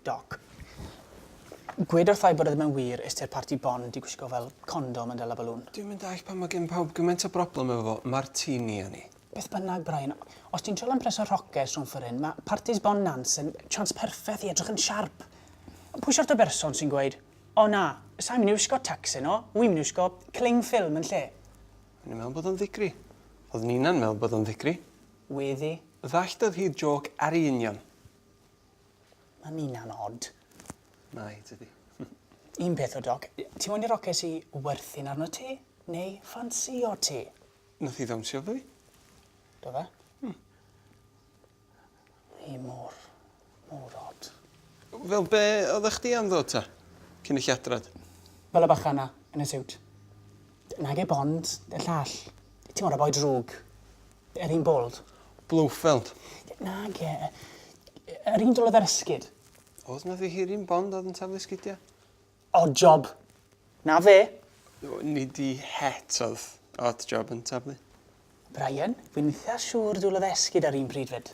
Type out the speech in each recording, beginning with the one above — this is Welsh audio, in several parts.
Doc. Gwed wrtha i bod e ddim yn wir, est ti i'r parti Bond i gwisgo fel condom yn dala balŵn. Dwi'm yn dallt pam mae gen pawb gymaint o broblem efo fo, martini o'n i. Beth bynnag, Brian, os ti'n trial ympreso rhoces rhwng ffor hyn, ma' partis Bond Nance yn chance perffeth i edrych yn siarp. Pwy sort o berson sy'n gweud, O na, sai'n mynd i wisgo tux heno, wi'n mynd i wisgo cling film yn lle? O'n i'n meddwl bod o'n ddigri. Oedd Nina'n meddwl bod o'n ddigri. Weddi. Ddallt oedd hi'r jôc ar ei union. Mae Nina'n od. Mae, tydi. Un peth o Doc, ti moyn i roces i werthu'n arno ti, neu ffansïo ti? Nath hi ddawnsio efo fi. Do fe? Hmm. Hi mor, mor od. Fel be oeddech chdi am ddod ta? Cyn y lladrad? Fel y bachan 'na, yn y siwt. Nage Bond, y llall. Ti'n gwbod y boi drwg. Yr un bald. Blofeld. Nage. Yr un dwlodd yr esgid. Oedd na ddihurin Bond oedd yn taflu sgidia? Odd job. Na fe. Nid i het oedd Odd Job yn taflu. Brian, fi'n itha siŵr dwlodd esgid ar un pryd 'fyd.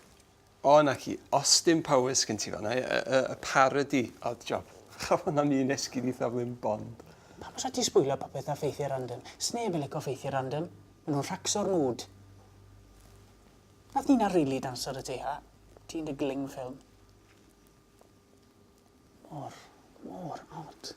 O naci, Austin Powers sgyn ti fan'na, y, y, y parody Odd Job. Chafodd na'm un esgid i thaflu'n Bond. Pam os ti sbwylio popeth â ffeithiau random? Sneb yn lico ffeithiau random. Ma' nhw'n rhacso'r mood. Nath Nina rili danso 'da ti, ha? Ti yn dy gling film. Mor, mor od.